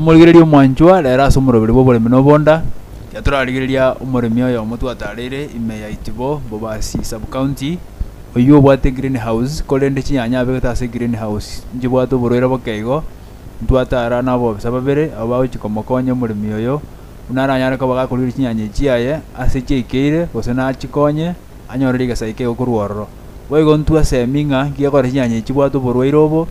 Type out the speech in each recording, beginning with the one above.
Omorigereria omwanchwa rero ase omoroberi bwa oboremi na obonda yatorarigereria omoremi oyo omotwatarire ime ya Itibo Bobasi sub county oyo obwate greenhouse korende chinyanya abegete ase greenhouse nchibwate oborwaire bokeigo ntwatara na abobisa babere abo bagochi komokonya omoremi oyo unaranyare koba gakorire chinyanya chiaye ase chiaikeire gose nachikonye anyorere egesaike gokorwa ororo. Boigo ntwasemi ng'a ngiakora chinyanya chibwate oborwaire obo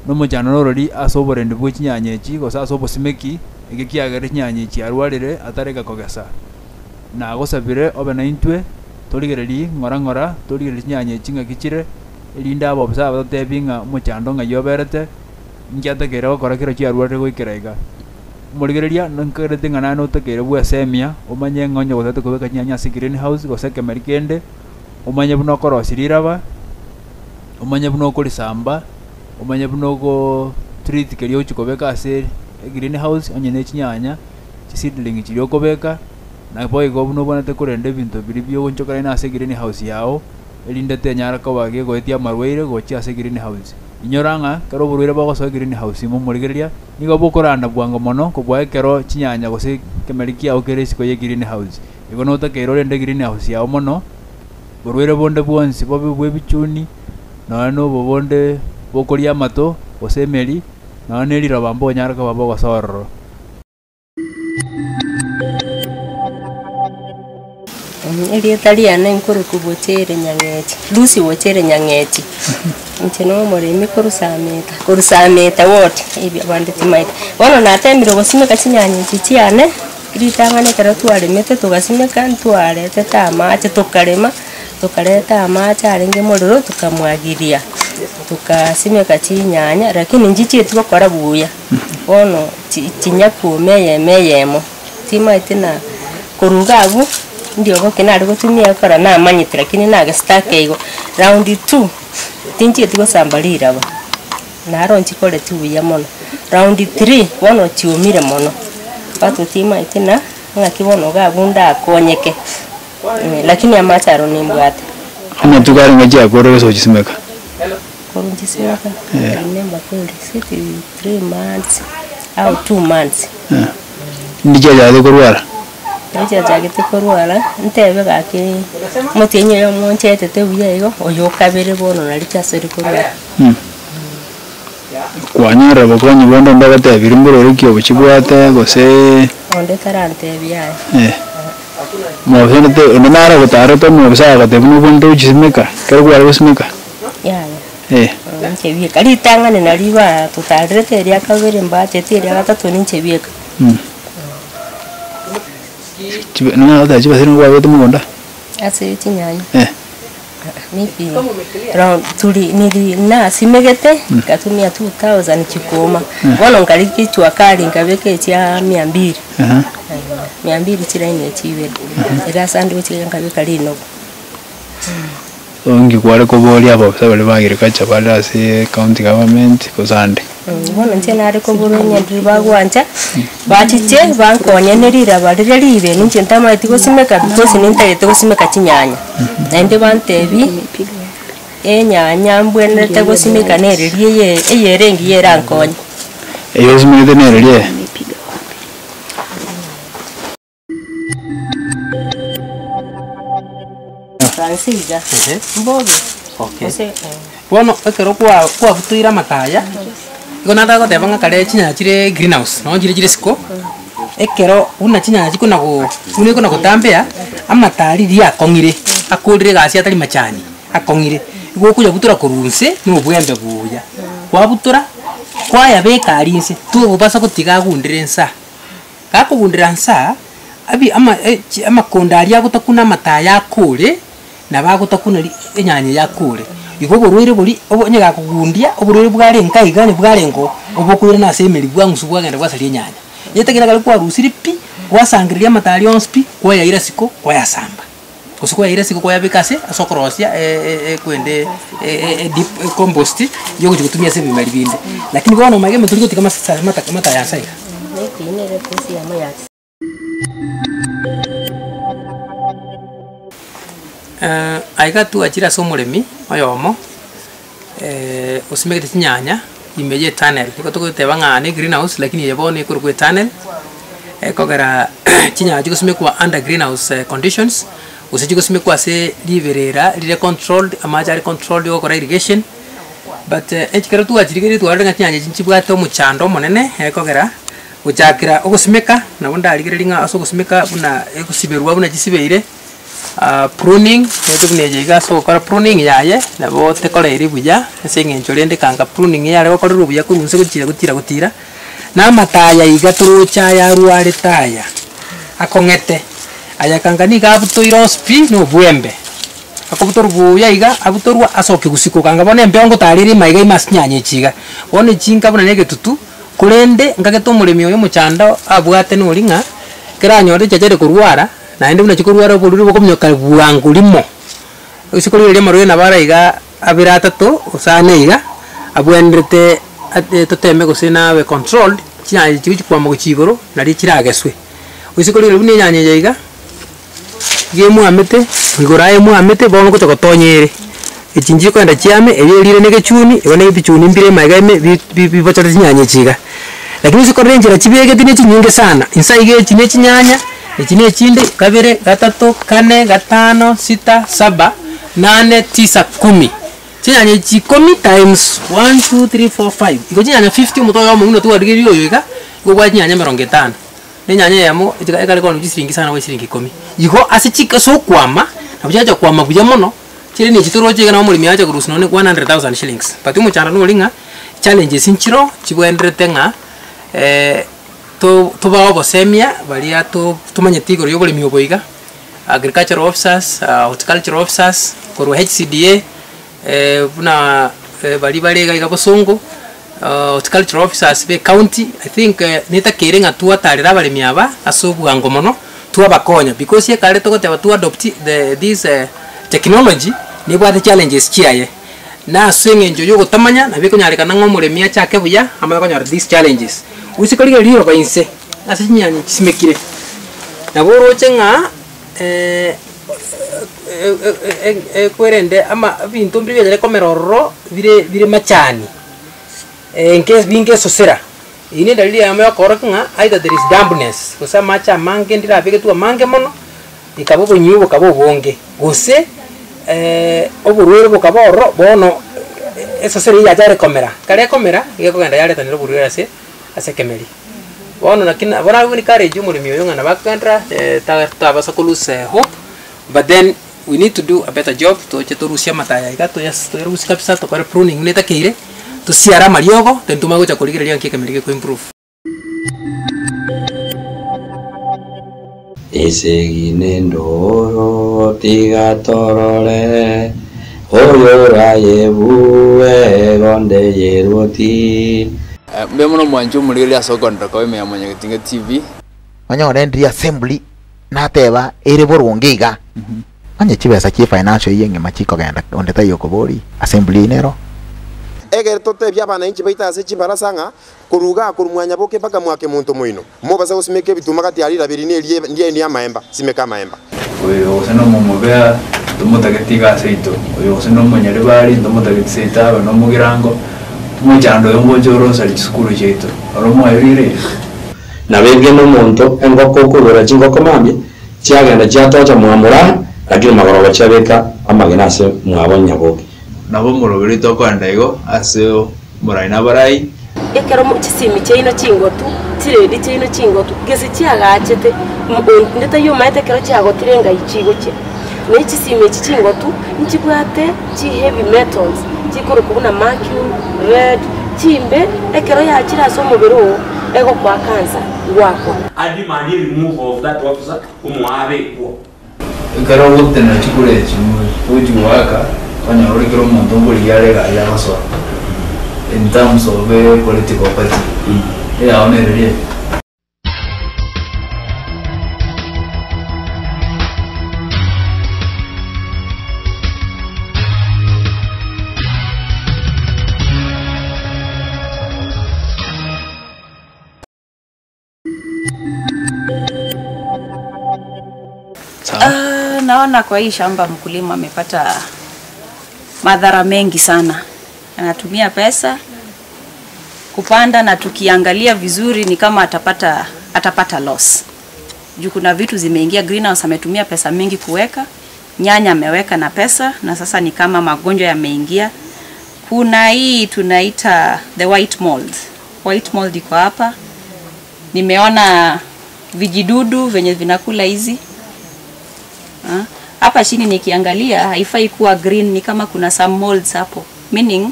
nomochano norori ase oborendi bwa chinyanya echi gose ase obosimeki eke kiagere chinyanya echi arwarire atareka kogesa. Nagosabire obe naintwe torigereri ng'ora ng'ora torigereri chinyanya echi ng'aki chire erinde abobisa abatebi ng'a omochando ng'ai oberete nkiatakere gokora kero chiarwarire goikera iga. Omorigereria nonkerete ng'a naye notakeire bwesemia omanye ng'a onye gotagete kobeka chinyanya ase greenhouse gose ekemeri kende omanye buna okorosia riraba omanye buna okorisamba omanye buna ogo treat keria ochi kobeka ase greenhouse onye na chinyanya chiseedling chiria okobeka na boigo buna obwenerete korenda ebinto biria biogochokana ase greenhouse yago erinde tenyara koba gegoetia amarwaire gochia ase greenhouse. Inyora ng'a kero oborwaire bogosoa greenhouse ime omorigereria nigo bokoranda bwango mono kobua ekero chinyanya gose ekemeri kiago kere isiko ya greenhouse. Igo notakeire orende greenhouse yago mono borwaire bonde bwonsi bobe bwa ebichuni nonya na obo bonde bokoria amato gose emeri nonya na eriroba mbonyare koba bogosoa ororo. Erieta riane nkoruku Bochere Nyang'echi, Lucy Bochere Nyang'echi. Inche no omoremi korusameta, korusameta wote ebi abande timaete. Bono natemire gosimeka chinyanya echi chiane, ritang'ani ekero twaremete togasimeka ntwaretete amache tokarema, tokareta amache arenge morero tokamwagiria. Tukasimeka chinyanya lakini nchichieti gokora buya. Bono chinyakuoma eyemo eyemo. Timaete na koruga abwo ndio goke nare gotumia gokora namanyete lakini nagesitake igo. Round 2 tinchieti gosamba riraba naro nchikoreti buya mono. Round 3 bono chiumire mono bato timaete na ng'aki bono iga abwo ndakonyeke lakini amache aro nimbwate. Amatuko arenge chiakorire gose ochisimeka? Korwa nchisimeka remember kweli siti 3 months au 2 months. Ndichiachagete korwara? Ndichiachagete korwara ntebe gaki omotienyi oyomo nchetete buya igo oyo okabere bono nari chiasori korwara. Kwanyora bokonyi bonde mbagatebire mborore ki obochibwate gose onde tarantebia aye. Mobisa onde nare gotarete omobisa agotebi nobonde ochisimeka kero kware gosimeka? Yaya. Inche bieka ritang'ani nari batotarerete eria kabere mbachete eria gatato ninche bieka. Ning'agoteba chibaseni kwabete mogondo? Ase chinyanya? Maybe round tuli nili nasimegete nkatumia 2000 chikoma. Bono nkariki chwakari nkabeka echia 200. 200 chiraini chibere. Era sandi gochika nkabeka rinogo. So ngikware koboria abobisa baria ba agriculture bare ase county government gose ande. Bono inche nare kobora onye bagwancha bachiche bankonye ne riraba riria ribe ninche ntamaeti gosimeka because nintagete gosimeka chinyanya. Naende bantebi enyanya mbwenerete gosimeka nere eye eyere engiya erankonye. Eyo osimegete nere rie? Fransiga mboge. Okay. Bono ekero kwabutoire amataya igo natagoteba ng'a kare chinyanya chire greenhouse no chire chire siko ekero buna chinyanya chikonago buna ekona gotambea amatari riria akong'ire akorire egasi atari machani akong'ire igo okoyabutora korwa nse na obwembe buya kwabutora kwayabeka aria nse togobasa gotiga agundire nsa gakogundera nsa abi ama amakonda aria agotakuna amataya akore nabo agotakuna enyanya yakore igo oborwaire bori onye gakogundia oborwaire bware nkaiga bwarengo obokoirana ase emeri bwang'usu bwagenda bwasaria enyanya yetegera kare kwarusire pi gwasangereria amatari onsi pi kwayaira siko kwayasamba gose kwayaira siko kwayabeka ase ase okorosia kwende deep compost yogochi gotumia ase ebimeri binde lakini bono omanyete tori gotiga mataya ase iga. Aiga twachire ase omoremi oyomo osimegete chinyanya Imeje tunnel iko tugoteba ng'a ne greenhouse lakini yebo ne kurukwe tunnel ekogera chinyanya chikosimekwa under greenhouse conditions gose chikosimekwa ase riberera rire controlled amache are controlled gokora irrigation but ekero twachirigeri twarore ng'a chinyanya chinchibwate omochando omonene ekogera gochakira ogosimeka nabo ndarigereri ng'a ase ogosimeka buna egosiberwa buna chisibeire pruning etubunejeiga ase ogokora pruning yaye nabo tekoreire buya ase eng'encho rende kanga pruning yare gokorerwa buya korwa nse gochira gotira gotira na amataya iga torocha yarware taya akong'ete aya kanga niga abutoire ospi na obwembe akobutorwa buya iga abutorwa asoke gusiko kanga bono embeo ngotarire maiga imase chinyanya echi iga bono chinka buna na egetutu korende nkagete omoremi oyo omochando abwate nori ng'a keranyore chachere korwara naende buna chikorwara oborwire bokominyoka bwango rimo isiko riria amarwaire nabo ara iga abere atato osane iga abwenerete toteme gose nabe controlled chinyanya echi chikwama gochia igoro nari chirageswe isiko riria buna enyanya eye iga iga emwamete igoro aye emwamete bono gocha gotonya ere echi nchikoenda chiame erio erire na egechuni igo na ebichuni mbire maiga ime bibochore chinyanya echi iga lakini isiko rire enchera chibegeti na echinyinge sana insa iga echi na echinyanya echi na echinde kabere gatato kane gatano sita saba nane tisa kumi chinyanya echi ikomi times 1 2 3 4 5 igo chinyanya 50 omoto oyomo buna twarigeria oyo iga igo bwa chinyanya emerongo etano na enyanya eyemo ekare kono chisiringi sana gwa chiringi ikomi igo ase chika ase okwama nabo chiacha kwama buya mono chire na chitoroche iga nabo omoremi acha korusia nonye 100,000 shillings but omochando nori ng'a challenges nchiro chibwenderete ng'a tubae obosemia baria tumanyete igoro ya oboremi obo iga agricultural officers horticultural officers korwa HCDA buna bari bare iga iga bosongo horticultural officers be county I think nitakere ng'a twatarera abaremi aba ase obwango mono twabakonya because ekare togoteba tu adopt this technology nibwate challenges chiaye na ase eng'encho ya ogotamanya nabo ekonyarekana ng'a omoremi achake buya amanye konyora these challenges usikorigereria riroba inse ase chinyanya chisimekire nabo oroche ng'a ekwerende ama ebinto mbire bianyare komera ororo bire bire machani binge esosera eyio na endalili yamo yakorokia ng'a either there is dampness gose amache amange ndirabegetwe amange mono ekaba obonyiu bokaba obonge gose oborwaire bokaba ororo bono esosera eywo yachare komera ekero ekomera iga ekogenda yaretanera oborwaire ase ase ekemeri bono lakini bono abwo encourage omoremi oyo ng'a nabo tabasa ko lose hope but then we need to do a better job toche torusia amataya iga toyarusia kabisa tokore pruning netakeire tusiara amariogo then tumagocha korigereria nki ekemeri geko improve Esegine ndoro tigatorore oyora yebuwe gonde yeruoti mbe muno mwancho omorigereria ase okondera kwa ime ya Mwanyagetinge TV onyore ndiri assembly nateba ere borwonge iga onye chibesa chi financial yeng'ema chikogenda onde taiyo kobori assembly nero egere totebia abananchi baita ase chibarasa ng'a koruga korumwanya boke mpaka mwake muntu moino mobasa gosimeka ebituma gati arira biri nerie ndie ni amaemba simeka amaemba oyo gose nomomobea tomotageti ase ito oyo gose nomonyaribari ntomotageti seito abe nomogirango omochando oyo ngocha orosari chisukuru chiaito oro mwaebire nabebwe nomonto engoko okogora chingoko mambia chiagenda chiatocha mwamura lakini magoroba chiabeka amagena ase mwabo nyaboke nabo omoroberi tokoenda igo ase omorai na abarai ekero chisimi chiaino chingotu chiredi chiaino chingotu gese chiagachete ndetayomaete ekero chiagotire ngai chigochia na chisimi echi chingotu nchibwate chi heavy metals chikoroku buna mercury red chimbe ekero yachire ase omobere oo egokwa cancer gwakwa adimandi remove of that officer omwabekwo ekero ogotena chikura echi ochigoaka onye orikero omonto ngorigia arega aria in terms of a political party eyaonererie. Naona kwa hii shamba mkulima amepata madhara mengi sana. Anatumia pesa Kupanda na tukiangalia vizuri ni kama atapata loss. Juu kuna vitu zimeingia greenhouse, ametumia pesa mingi kuweka, nyanya ameweka na pesa, na sasa ni kama magonjwa yameingia. Kuna hii tunaita the white mold. White mold iko hapa. Nimeona vijidudu venye vinakula hizi. Hapa chini nikiangalia haifai kuwa green, ni kama kuna some molds hapo. Meaning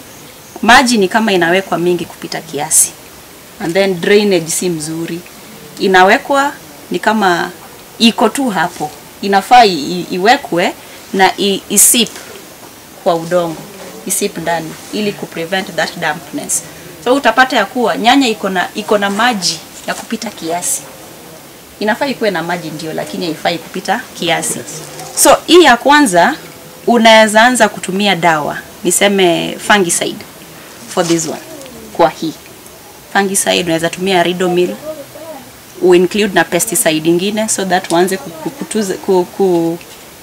maji ni kama inawekwa mingi kupita kiasi. And then drainage si mzuri. Inawekwa ni kama iko tu hapo. Inafaa iwekwe na isip kwa udongo, isip ndani ili ku prevent that dampness. So utapata ya kuwa nyanya iko na maji ya kupita kiasi. Inafaa ikuwe na maji ndio, lakini haifai kupita kiasi. So hii ya kwanza unaweza anza kutumia dawa, niseme fungicide for this one. Kwa hii fungicide unaweza tumia Ridomil, uinclude na pesticide ingine so that uanze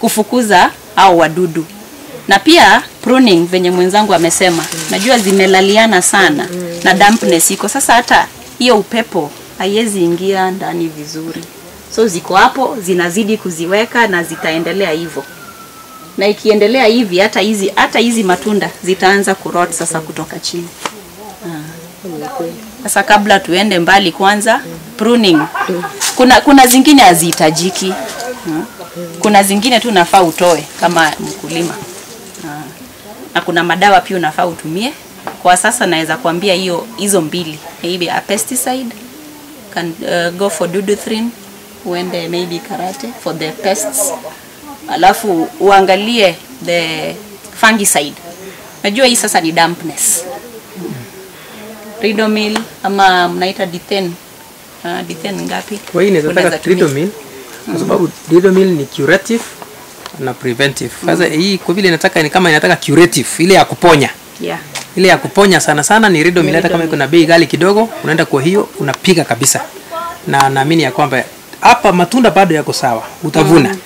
kufukuza au wadudu. Na pia pruning venye mwenzangu amesema, najua zimelaliana sana na dampness iko. Sasa hata hiyo upepo haiwezi ingia ndani vizuri. So ziko hapo, zinazidi kuziweka na zitaendelea hivyo. Na ikiendelea hivi hata hizi matunda zitaanza kurot sasa kutoka chini. Sasa kabla tuende mbali, kwanza pruning. Kuna zingine hazihitajiki. Kuna zingine tu unafaa utoe kama mkulima. Na kuna madawa pia unafaa utumie. Kwa sasa naweza kuambia hizo mbili. Maybe a pesticide, can go for Duduthrin, uende maybe karate for the pests. Alafu uangalie the fungicide. Najua hii sasa ni dampness. Ridomil ama mnaita Dithane. Dithane ngapi? Kwa hii inaweza Ridomil kwa sababu Ridomil ni curative na preventive. Sasa hii kwa vile inataka ni kama inataka curative, ile ya kuponya. Yeah. Ile ya kuponya sana sana ni Ridomil, hata kama iko na bei ghali kidogo, unaenda kwa hiyo unapiga kabisa. Na naamini ya kwamba hapa matunda bado yako sawa, utavuna.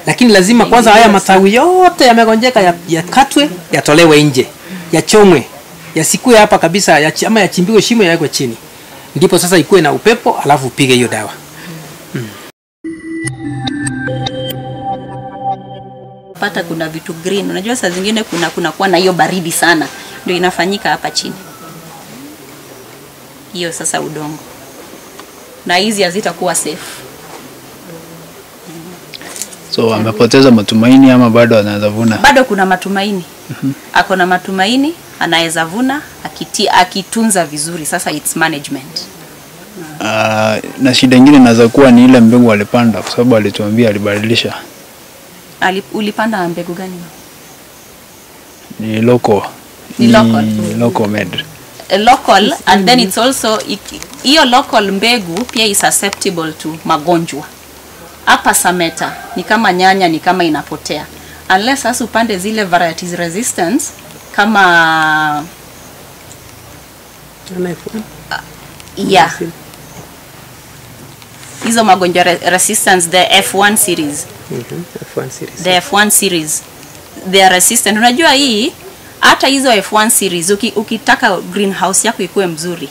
Lakini lazima kwanza haya matawi yote yamegonjeka yakatwe, yatolewe nje, yachomwe, yasikue hapa kabisa, ama yachimbiwe shimo yawekwe chini. Ndipo sasa ikue na upepo, alafu upige hiyo dawa. Pata kuna vitu green. Unajua saa zingine kuna kuwa na hiyo baridi sana. Ndio inafanyika hapa chini. Hiyo sasa udongo. Na hizi hazitakuwa safe. So amepoteza matumaini ama bado anaweza vuna? Bado kuna matumaini. Ako na matumaini, anaweza vuna akitunza vizuri. Sasa it's management. Na shida nyingine inaweza kuwa ni ile mbegu alipanda, kwa sababu alituambia alibadilisha. Ulipanda mbegu gani? Ni local. Ni local. Local made. Local, and then it's also hiyo local mbegu pia is susceptible to magonjwa. Hapa Sameta ni kama nyanya ni kama inapotea. Unless sasa upande zile varieties resistance kama yeah. Hizo magonjwa resistance, the F1 series. F1 series. The F1 series. They are resistant. Unajua hii hata hizo F1 series ukitaka greenhouse yako ikuwe mzuri,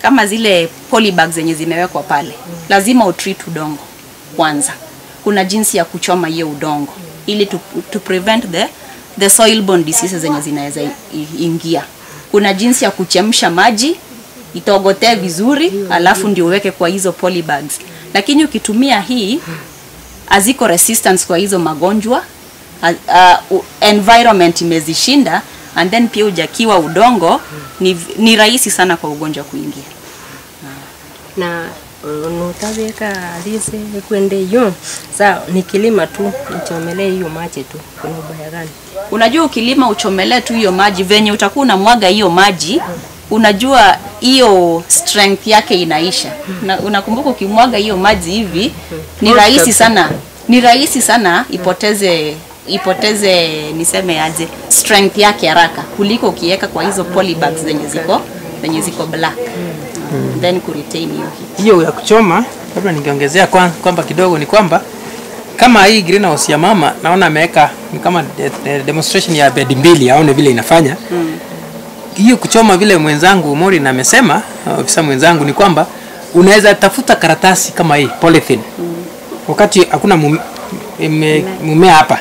kama zile polybags zenye zimewekwa pale, lazima utreat udongo kwanza. Kuna jinsi ya kuchoma hiyo udongo ili to prevent the soil borne diseases zenye zinaweza ingia. Kuna jinsi ya kuchemsha maji itogotee vizuri, alafu ndio uweke kwa hizo polybags. Lakini ukitumia hii haziko resistance kwa hizo magonjwa, environment imezishinda, and then pia hujakiwa udongo, ni rahisi sana kwa ugonjwa kuingia. Na nutaweka alise kwende hiyo. Sawa, nikilima tu nichomelee hiyo maji tu, kuna ubaya gani? Unajua ukilima uchomelee tu hiyo maji, venye utakuwa unamwaga hiyo maji, unajua hiyo strength yake inaisha. Na unakumbuka ukimwaga hiyo maji hivi ni rahisi sana. Ni rahisi sana ipoteze niseme aje strength yake haraka kuliko ukiweka kwa hizo polybags zenye ziko black. Then ku retain hiyo. Hiyo ya kuchoma labda ningeongezea kwamba kidogo ni kwamba kama hii greenhouse ya mama naona ameweka ni kama demonstration ya bed mbili, aone vile inafanya. Hiyo kuchoma vile mwenzangu Mori na amesema, ofisa mwenzangu, ni kwamba unaweza tafuta karatasi kama hii polythene. Wakati hakuna mmea hapa,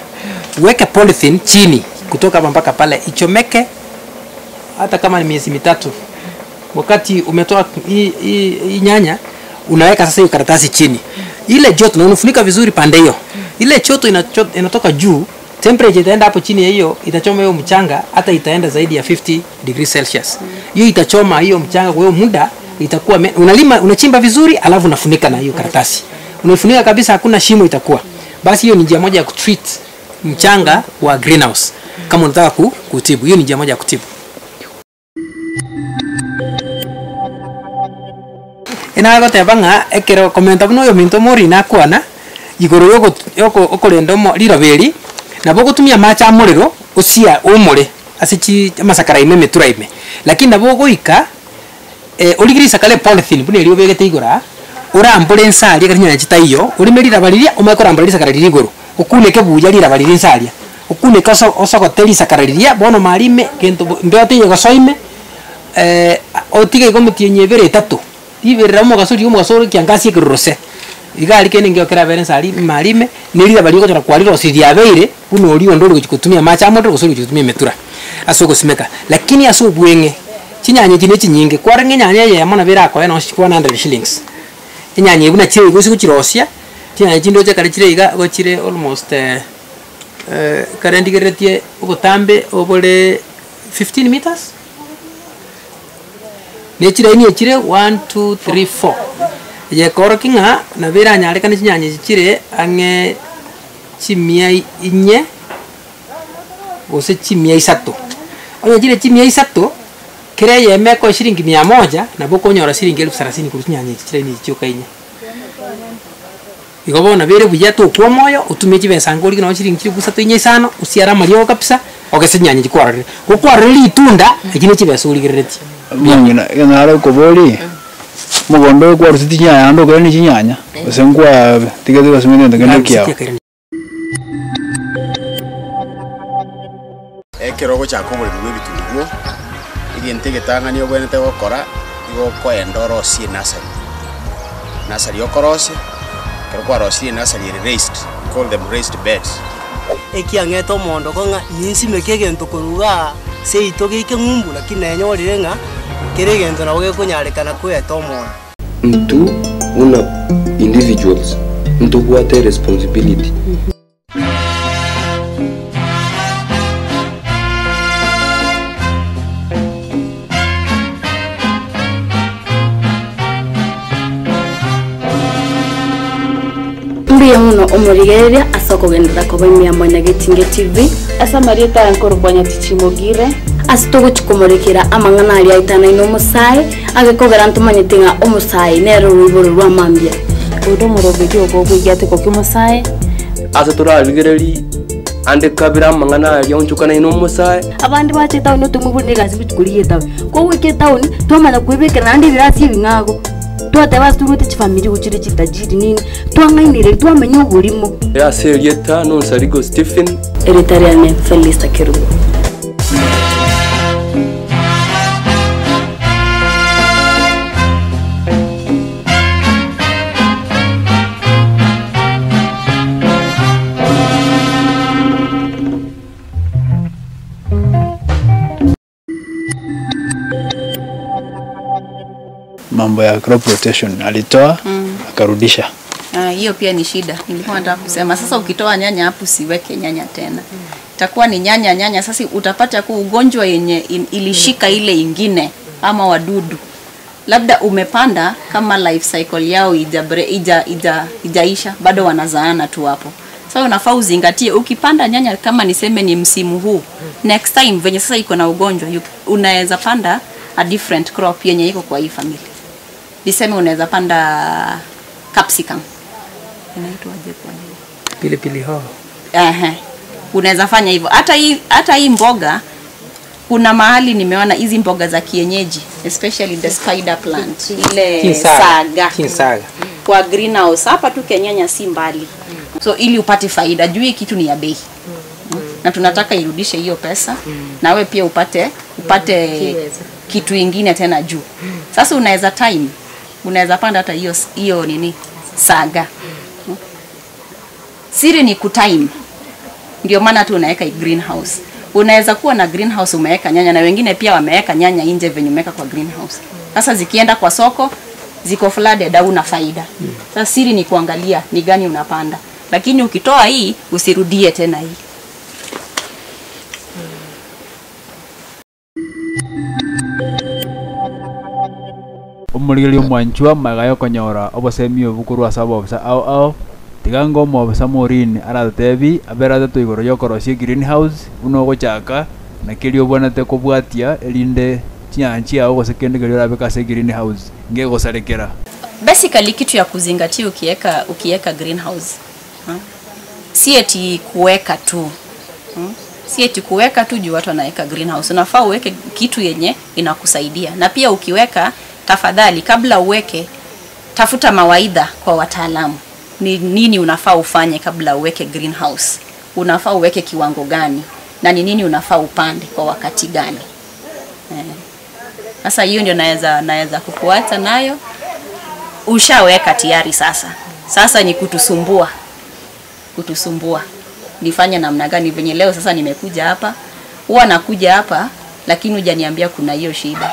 weke polythene chini kutoka hapa mpaka pale, ichomeke hata kama ni miezi mitatu. Wakati umetoa hii nyanya, unaweka sasa hiyo karatasi chini. Ile joto na unafunika vizuri pande hiyo. Ile joto inatoka juu, temperature itaenda hapo chini ya hiyo, itachoma hiyo mchanga, hata itaenda zaidi ya 50 degrees Celsius. Hiyo itachoma hiyo mchanga kwa hiyo muda itakuwa unalima, unachimba vizuri alafu unafunika na hiyo karatasi. Unaifunika kabisa, hakuna shimo itakuwa. Basi hiyo ni njia moja ya kutreat mchanga wa greenhouse. Kama unataka kutibu, hiyo ni njia moja ya kutibu. Inagoteba ng'a ekero komenta buno oyo minto mori nakwana igoro yoko yoko okorenda omo riroberi nabo gotumia macha amorero osia omore ase chi amasakara ime metura ime lakini nabo goika origiri sakale polythene bune rio begete igora orambure ensari karinya chitaiyo orimerira bariria omakorambura risakara riri igoro okuneke buya rira bariri ensaria okuneke osogoteri sakara riria bono marime kento mbeote yegosoime otige gomutie nyebere etatu iberera omogasori omogasori kiangasi ekerorose igari kene ngio kera bere nsari marime nirira bari gochora kwarira osiria beire buno ori ondo ori kutumia macha amoto gosori kutumia metura aso gosimeka lakini aso bwenge chinyanya chine chinyinge kwara ngenyanya yemo na bera koya no 100 shillings inyanya ibuna chire gosi kuchirosia chinyanya chindo chakare chire iga gochire almost kare ndigeretie ogotambe obole 15 meters nechire ni chire 1 2 3 4 ye korokinga na bera nyareka chinyanya chire ange chimia inye gose chimia isato oye chire chimia isato kire yemeko shilingi 100 na boko nyora shilingi 1030 kuri chinyanya chire ni chioka inye igobona bere buya to kwa moyo utumie chibesa ngori no shilingi chiri gusato inye isano usiara mario kabisa ogese chinyanya chikwarire gokwarire litunda ekine chibesa urigerereti mungina nara kobori mugondo kwa rusiti nyanya ndo kwa ni chinyanya osengwa tigeze basimende ngende kiao ekirogo chakobori bwe bitunguo igente getangani obwenete gokora igo koendoro si nasari nasari okorosi kero kwa rosi nasari raised call them raised beds ekiangeto mondo konga ninsimeke gento koruga seito gike ngumbu lakini nenyorire ng'a kere gento na kunyarikana kweta omondo mtu una individuals mtu huate responsibility. Mbuya muno omorigereria asokogendera kobaimia mwanya Getinge TV asa marieta nkorobwanya tichimogire asitogochikomorekera amang'ana aria aitanaine omosae agekogera ntomanyete ng'a omosae nero rwiboro rwa mambia odo moroberio ogogoigiate koki omosae ase torarigereri ande kabira amang'ana aria onchukanaine omosae abandi bache etaoni otomobori negasi gochikorigia etaoni kogwika etaoni twamanya kwebekera naende ebirasi ebing'ago twateba turute chifamili gochire chitajiri nini twang'ainire twamenya oborimo ase erieta nonsarigo Stephen eritariane Felista Kerubo. Mambo ya crop rotation alitoa akarudisha. Hiyo pia ni shida. Nilikuwa nataka kusema sasa ukitoa nyanya hapo usiweke nyanya tena. Itakuwa ni nyanya nyanya sasa utapata ku ugonjwa yenye ilishika ile ingine ama wadudu. Labda umepanda kama life cycle yao ijaisha bado wanazaana tu hapo. Sasa unafaa uzingatie ukipanda nyanya kama niseme ni msimu huu. Next time venye sasa iko na ugonjwa unaweza panda a different crop yenye iko kwa hii family. Niseme unaweza panda capsicum. Inaitwa aje kwa nini? Pilipili hoho. Unaweza fanya hivyo. Hata hii mboga kuna mahali nimeona hizi mboga za kienyeji, especially the spider plant, ile saga. Kinsaga. Kwa greenhouse hapa tu Kenyanya si mbali. So ili upate faida, juu hii kitu ni ya bei. Na tunataka irudishe hiyo pesa na wewe pia upate upate kitu ingine tena juu. Sasa unaweza time, unaweza panda hata hiyo hiyo nini saga. Siri ni kutime. Ndio maana tu unaweka greenhouse. Unaweza kuwa na greenhouse umeweka nyanya na wengine pia wameweka nyanya nje venye umeweka kwa greenhouse. Sasa zikienda kwa soko ziko flooded au una faida. Sasa siri ni kuangalia ni gani unapanda. Lakini ukitoa hii usirudie tena hii. Omurigeri omwanchwa magayo konyora obosemi obukorwa ase obobisa ao ao tigango omobisa Maureen aratebi aberate tuigoro yokorosia greenhouse buno ogochaka na kerio obwanate kobwatia erinde chinyanchi ao gose kende kerio orabeka ase greenhouse ngegosarekera. Basically kitu ya kuzingatia ukieka greenhouse, si eti kuweka tu. Si eti kuweka tu juu watu wanaweka greenhouse. Unafaa uweke kitu yenye inakusaidia. Na pia ukiweka, tafadhali kabla uweke tafuta mawaidha kwa wataalamu. Ni nini unafaa ufanye kabla uweke greenhouse? Unafaa uweke kiwango gani? Na ni nini unafaa upande kwa wakati gani? Sasa hiyo ndio naweza kukuacha nayo. Ushaweka tayari sasa. Sasa ni kutusumbua. Kutusumbua. Nifanye namna gani venye leo sasa nimekuja hapa. Huwa nakuja hapa lakini hujaniambia kuna hiyo shida.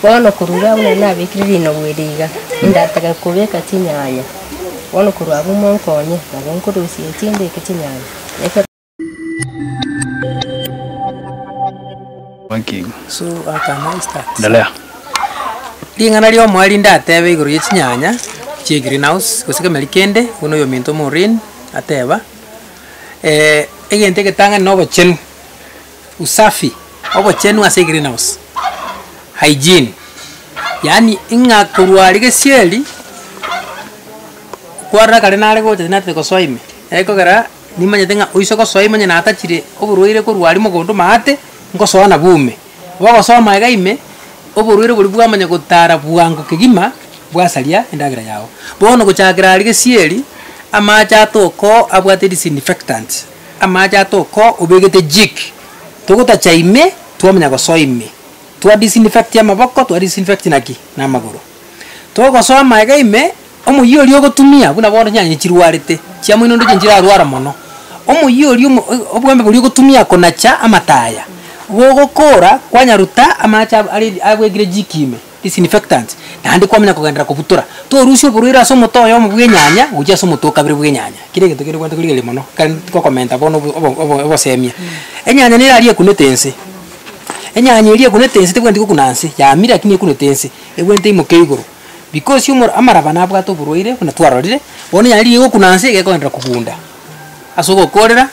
Bono kurura una nabikiriri no gwiriga ndataka kubeka chinyanya bono kurwa bumo nkonye nabo nkurusie chindeke chinyanya. Banking. So can I start? Endelea. Ling'ana rio mwari ndatebe iguru ye chinyanya chie greenhouse gose kemeri kende buno oyo minto Maureen ateba egente getanga no obochenu usafi obochenu ase greenhouse hygiene yani ing'a kurwari gesieri kwarra kare nare gocha nate kosoime ekogera nimanyete ng'a oiso kosoime nya natachire oborwaire korwari mogondo maate ngosoa na bume bogosoma iga ime oborwaire bori bwamanya gotara bwango kegima bwasaria endagira yao bono gochakira ari gesieri amacha atoko abwate disinfectant amacha atoko obegete jik togotacha ime twamanya gosoime twa disinfect ya maboko twa disinfect naki na magoro togosoma iga ime omuyi ori ogotumia buna bono nyanya chirwarete chiamwino ndo chinjirarwara mono omuyi ori obwembe buri ogotumia konacha amataya gogokora kwanyaruta amacha ari abwegire jikime disinfectant nandi kwamenya kugendera kubutura torushio burwira ase omoto oyo bwenyanya gochia ase omoto kabere bwenyanya kire gento kire kwenda kurigeria mono kandi tikokomenta bono obosemia enyanya nerarie kunete ense enyanya erie kunete ense tibwendi gokunanse yamire lakini ekunete ense ebwente imoke igoro because umor amaraba nabwate oborwaire buna twarorire bono enyanya riria egokunanse egekogendera kobunda ase ogokorera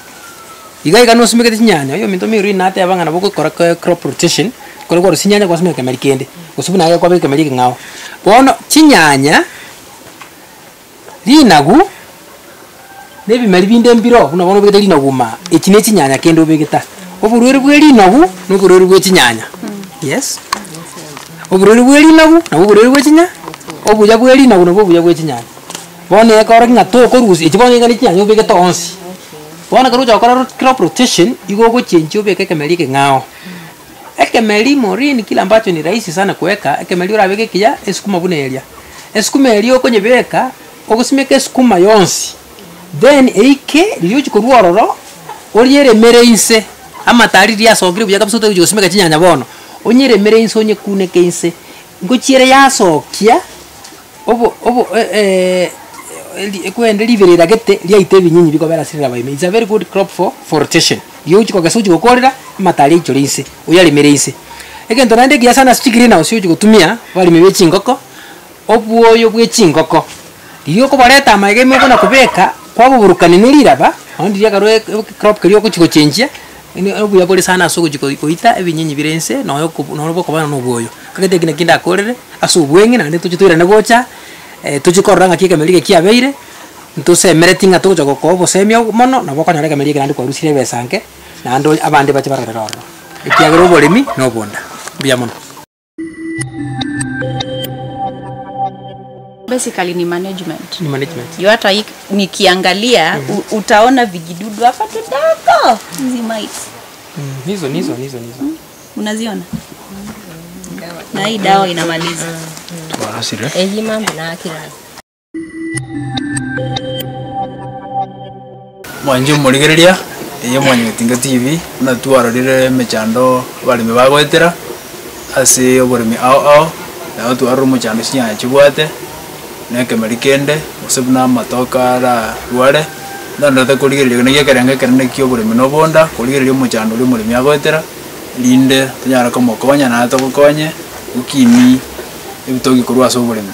iga iga nosimekete chinyanya oyo minto miru inate abang'ana bogokora crop rotation kore kwaro chinyanya gwasimeka kemeri kende gose buna kwabeka kemeri king'ao bono chinyanya rinagu nebimeri binde mbiro buna bono obegete rinagu ma eki ne chinyanya kende obegeta oborwaire bwe rinagu noborwaire bwe chinyanya. Yes, oborwaire bwe rinagu nabwo oborwaire bwe chinyanya obuya bwe rinagu nabwo obuya bwe chinyanya bono ekora ng'a tokorusia eki bono iga ne chinyanya obegete onsi. Bono karucha okora crop rotation igo gochenji obeke kemeri king'ao ekemeri Maureen kila ambacho ni rahisi sana kuweka ekemeri orabeke kiya esukuma buna eria esukuma eria okonyebeka ogosimeka esukuma yonsi then eike riria ororo orieremere inse amatari riasokire buya kabisa otogosimeka chinyanya bono onyeremere inse onyekuneke inse ngochiere yasokia obo obo ekwende liberera gete riaite ebinyinyi bikobera sirira baime. It's a very good crop for rotation. Yochi kwa gesuji gokorera amatari ichore inse oyarimere inse egento nande giya sana greenhouse yochi gotumia barime be chingoko obwoyo bwe chingoko riyo kobareta amaige meko na kubeka kwabuburukani niriraba ondi riakarwe crop kiri okuchigochenjia obuya bori sana ase ogochikoita ebinyinyi bire inse noyo nobo kobana nobwoyo kagete kine kinda akorere ase obweng'e nande tochitwirane gocha tuchikorora ng'aki ekemeri eke kiabeire ntosemereti ng'a togocha gokoa obosemia mono nabo okonyora ekemeri eke naende kwarusire ebesa nke naende abande bache barorere ororo ekiagera oboremi na obonda mbuya mono. Basically ni management. Ni management. Juu hata nikiangalia utaona vijidudu hapa tudogo, hizi mites. Hizo nizo. Unaziona? Na hii dawa inamaliza. Tuarasire. Eji mambo na akira. Mwanjo murigereria eye Mwanyagetinga TV na twarorire mechando abaremi bagoetera ase oboremi ao ao nao twarora omochando chinyanya chibwate nekemeri kende gose buna amatoka ara rware ndandete korigereria naki ekerengo ekenene kia oboremi na obonda korigereria omochando oria omoremi agoetera rinde tonyare komokonya naye togokonye gokini ebitoki korwa ase oboremi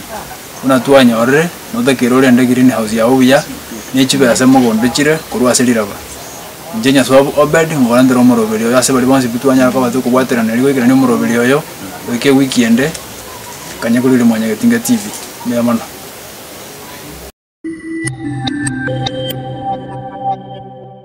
buna twanyorire notakere orende greenhouse yago buya nechibesa mogondo chire korwa ase riraba nje Nyaswabu Obed ngorandera omoroberi oyo ase bari bonsi bitwanyara ko batukobwaterana rigoikerania omoroberi oyo goike weekend kanya korire Mwanyagetinga TV mbuya mono.